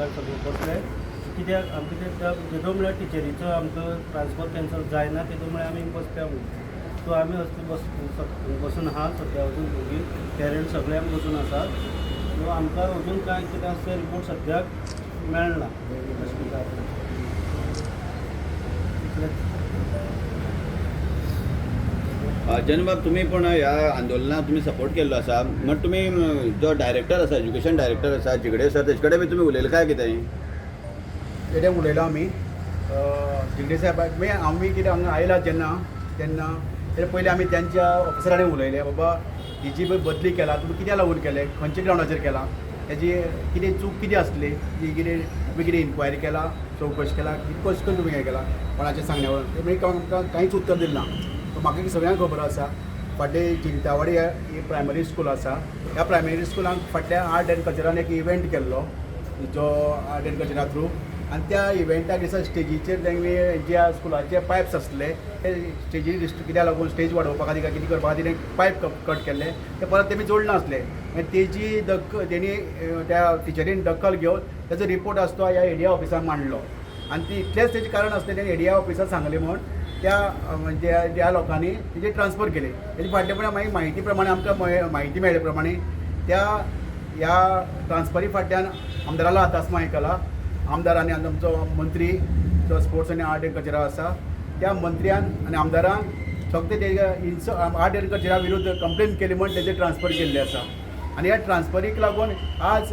मुखार सगळे बसले. कित्याक आमकां ते जेदो म्हळ्यार टिचरीचो आमकां ट्रान्सफर कॅन्सल जायना तेदो म्हळ्यार आमी बसता म्हणून. सो आमी असले बसून आहा सद्या. अजून भुरगीं पेरंट्स सगळे आमी बसून आसात. सो आमकां अजून कांय कितें आसा तें रिपोर्ट सद्याक मेळना अशें कितें आसा इतलेंच. जनबाब, तुमी पण ह्या आंदोलनाक तुमी सपोर्ट केल्लो आसा. म्हण तुमी जो डायरेक्टर आसा, एज्युकेशन डायरेक्टर आसा जिगडे सर, तेजे कडेन बी तुमी उलयले काय कितें? तेणे उलयलो आमी झिगडे साहेबाक. मागीर आमी कितें हांगा आयला जेन्ना तेन्ना तेजे पयलीं आमी तेंच्या ऑफिसरांनी उलयले, बाबा ही जी पळय बदली केला तुमी कित्याक लागून केले, खंयच्या ग्रावंडाचेर केला, तेजी कितें चूक कितें आसली ती कितें तुमी कितें इन्क्वायरी केला, चवकशी केला, कितें कशें करून तुमी हें केला, कोणाच्या सांगण्या वयल्यान? ते मागीर आमकां कांयच उत्तर दिलें ना. म्हाका सगळ्यांक खबर आसा, फाटले जिंतावाडी ही प्रायमरी स्कूल आसा. ह्या प्रायमरी स्कुलान फाटल्या आर्ट एंड कल्चरान एक इव्हेंट केल्लो जो आर्ट एंड कल्चरा थ्रू, आनी त्या इव्हेंटाक दिसा स्टेजीचेर तेंगे ज्या स्कुलाचे पायप्स आसले ते स्टेजीर कित्याक लागून स्टेज वाडोवपा खातीर काय कितें करपा खातीर पायप कट केल्ले, ते परत तेमी जोडनासले. मागीर तेजी दखल तेणी त्या टिचरीन दखल घेवन तेजो रिपोर्ट आसा तो ह्या एडिया ऑफिसान मांडलो. आनी ती इतलेंच तेजें कारण आसलें, तेणी एडिया ऑफिसान सांगलें म्हूण त्या म्हणजे ज्या लोकांनी तेजी ट्रान्सफर केली. तेजे फाटले मागीर म्हायती प्रमाणे आमकां म्हायती मेळ्ळे प्रमाणे त्या ह्या ट्रान्सफरी फाटल्यान आमदारालो हात आसा आयकला. आमदार आनी आमचो मंत्री जो स्पोर्ट्स आनी आर्ट एंड कल्चरा आसा त्या मंत्र्यान आनी आमदारान फक्त ते आर्ट एंड कल्चरा विरुद्ध कंप्लेन केली म्हूण तेजे ट्रान्सफर केल्ले आसा. आनी ह्या ट्रान्सफरीक लागून आज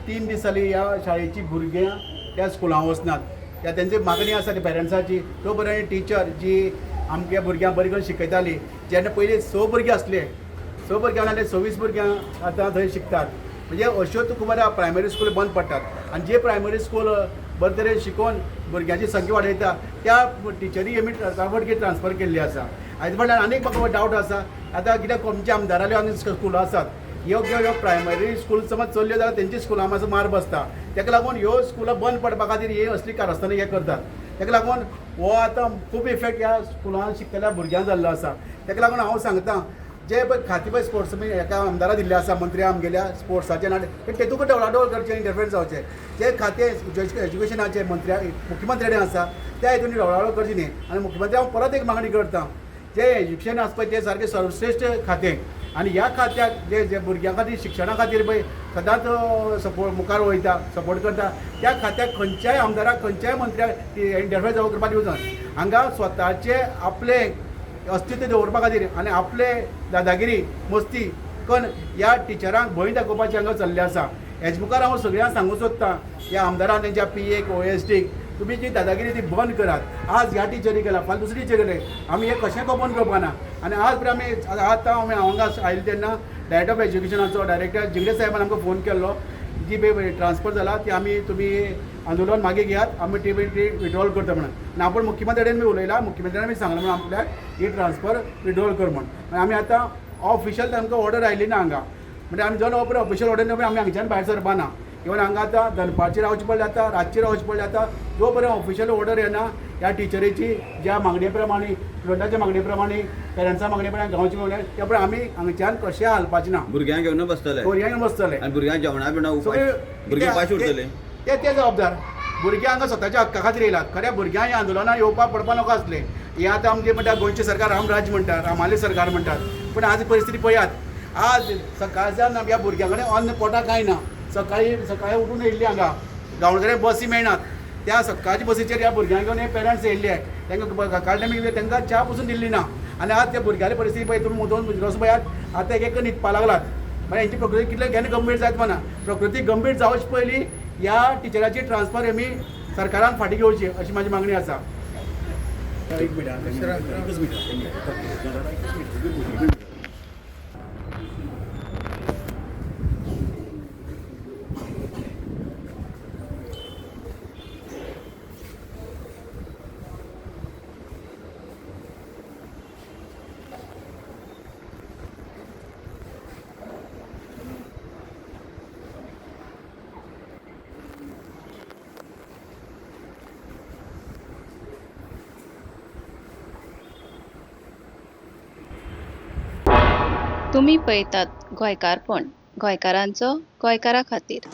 3 दीस जाली ह्या शाळेची भुरग्यां त्या स्कुलां वचनात. त्या तेंची मागणी आसा ती पेरंट्साची, तो पर्यंत टिचर जी आमच्या भुरग्यांक बरी करून शिकयताली, जेन्ना पयलीं 6 भुरगीं आसले, 6 भुरग्यां नाल्यार 26 भुरग्यां आतां थंय शिकतात. म्हणजे अश्यो तुका खबर आहा प्रायमरी स्कूल बंद पडटात. आनी जे प्रायमरी स्कूल बरे तरेन शिकोवन भुरग्यांची संख्या वाडयता त्या टिचरी आमी ट्रान्सफर केल्ली आसा. हाजे फाटल्यान आनीक म्हाका डावट आसा. आतां कित्याक आमच्या आमदाराल्यो आनी स्कुलां आसात, ह्यो ह्यो प्रायमरी स्कूल समज चल्ल्यो जाल्यार तेंच्या स्कुलां मातसो मार बसता. ताका लागून ह्यो स्कुलां बंद पडपा खातीर ही असली कारस्थानां हे करतात. ताका लागून हो आतां खूब इफेक्ट ह्या स्कुलान शिकतल्या भुरग्यांक जाल्लो आसा. ताका लागून हांव सांगता, जे पळय खातीं पळय स्पोर्ट्स हेका आमदारा दिल्ले आसा, मंत्री आमगेल्या स्पोर्ट्साचे ना तेतूंक ढवळाढवळ करचें, इंटरफियरन्स जावचें. जे खातें एज्युकेशनाचें मंत्र्या मुख्यमंत्र्यान आसा त्या हितून ढवळाढवळ करची न्ही. आनी मुख्यमंत्री हांव परत एक मागणी करता, जें एज्युकेशन आसा पळय तें सारकें सर्वश्रेश्ठ खातें आनी ह्या खात्याक जे जे भुरग्यां खातीर शिक्षणा खातीर पळय सदांच सपोर्ट मुखार वयता, सपोर्ट करता, त्या खात्याक खंयच्याय आमदाराक खंयच्याय मंत्र्याक इंटरफेर जावं करपाक दिवचो. हांगा स्वताचे आपले अस्तित्व दवरपा खातीर आनी आपले दादागिरी मस्ती कन ह्या टिचरांक भंय दाखोवपाचें हांगा चल्लें आसा. हेज मुखार हांव सगळ्यांक सांगूंक सोदतां, ह्या आमदारान तेंच्या पी एक ओ एस डीक तुमी जी दादागिरी ती बंद करात. आज ह्या टिचरी केला, फाल्यां दुसरी टिचरी केले, आमी हें कशें बंद करपा ना. आनी आज पर्यंत आमी आतां आमी हांगा आयले तेन्ना डायरेक्टर ऑफ एज्युकेशनाचो डायरेक्टर जिगडे साहेबान आमकां फोन केल्लो, जी पळय ट्रान्सफर जाला ती आमी तुमी आंदोलन मागीर घेयात, आमी ती विड्रॉल करता म्हणून. आनी आपूण मुख्यमंत्र्या कडेन बी उलयला, मुख्यमंत्र्यान बी सांगलां म्हणून आपल्याक ही ट्रान्सफर विड्रॉल कर म्हण. आनी आमी आतां ऑफिशियल तांकां ऑर्डर आयली ना हांगा, म्हणजे आमी जो ऑफिशियल ऑर्डर ना आमी हांगच्यान भायर सरपा ना. इवन हांगा आतां दनपारचें रावचें पडलें, आतां रातचें रावचें पडलें. आतां जो पर्यंत ऑफिशियल ऑर्डर येना ह्या टिचरीची ज्या मागणे प्रमाणे, स्टुडंटाच्या मागणे प्रमाणे, पेरंट्सा मागणे प्रमाणे, गांवच्या मागणे, त्या प्रमाणे आमी हांगच्यान कशें हालपाचें ना. भुरग्यांक घेवन बसतले, भुरग्यांक घेवन बसतले आनी भुरग्यांक जेवणा बिवणा सगळे भुरगीं उपाशी उरतले. ते ते जबाबदार. भुरगीं हांगा स्वताच्या हक्का खातीर येयलात. खरें भुरग्यांक ह्या आंदोलनाक येवपाक पडपाक नाका आसलें. हें आतां आमचें म्हणटा गोंयचें सरकार रामराज्य म्हणटा, रामालें सरकार म्हणटात, पूण आज परिस्थिती पळयात. आज सकाळच्यान ह्या भुरग्यां कडेन अन्न पोटाक कांय ना. सकाळीं सकाळीं उठून येयल्ली हांगा, गांवडा कडेन बसी मेळनात, त्या सकाळच्या बसीचेर ह्या भुरग्यांक घेवन हे पेरंट्स येयल्ले. तांकां सकाळ टायमीर तांकां च्या पसून दिल्ली ना. आनी आज त्या भुरग्यांली परिस्थिती पळय तुमी दोन रस्तो पळयात, आतां एक एक न्हिदपा लागलात. मागीर हेंची प्रकृती कितले केन्ना गंभीर जायत म्हणा. प्रकृती गंभीर जावचे पयलीं ह्या टिचराची ट्रान्सफर आमी सरकारान फाटीं घेवची अशी म्हाजी मागणी आसा. एक मिनट, एकच मिनट. तुमी पळयतात गोंयकारपण, गोंयकारांचो गोंयकारा खातीर.